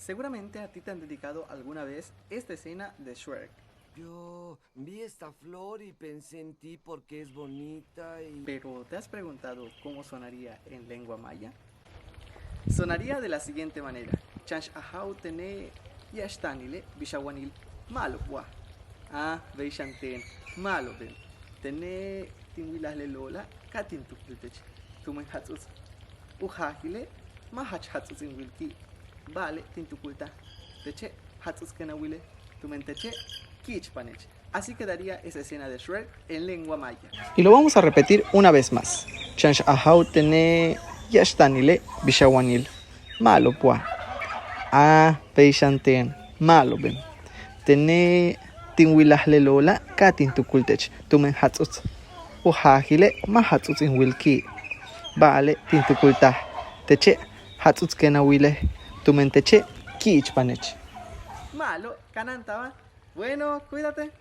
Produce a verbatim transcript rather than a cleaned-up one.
Seguramente a ti te han dedicado alguna vez esta escena de Shrek. Yo vi esta flor y pensé en ti porque es bonita y... Pero ¿te has preguntado cómo sonaría en lengua maya? Sonaría de la siguiente manera. Chan x'ajaw tene' ya'ax táanile' bix a wanil ma'alob wa. A bey xan teen ma'aloben. Tene' tin wilaj le loola' ka tin tukultech tumen jats'uts u jaajile' ma' jach jats'uts in wilki'. Ba'ale' tin tukultaj teche' jats'uts ken a wile' tumen teche' ki'ichpanech. Así quedaría esa escena de Shrek en lengua maya. Y lo vamos a repetir una vez más. Chan x'ajaw tene' ya'ax táanile' bix a wanil ma'alob wa. A bey xan teen ma'aloben. Tene' tin wilaj le loola' ka tin tukultech tumen jats'uts u jaajile' ma' jats'uts in wilki'. Ba'ale' tin tukultaj teche' jats'uts ken a wile' tumen teche' ki'ichpanech. Ma'alob, kanantaba. Bueno, cuídate.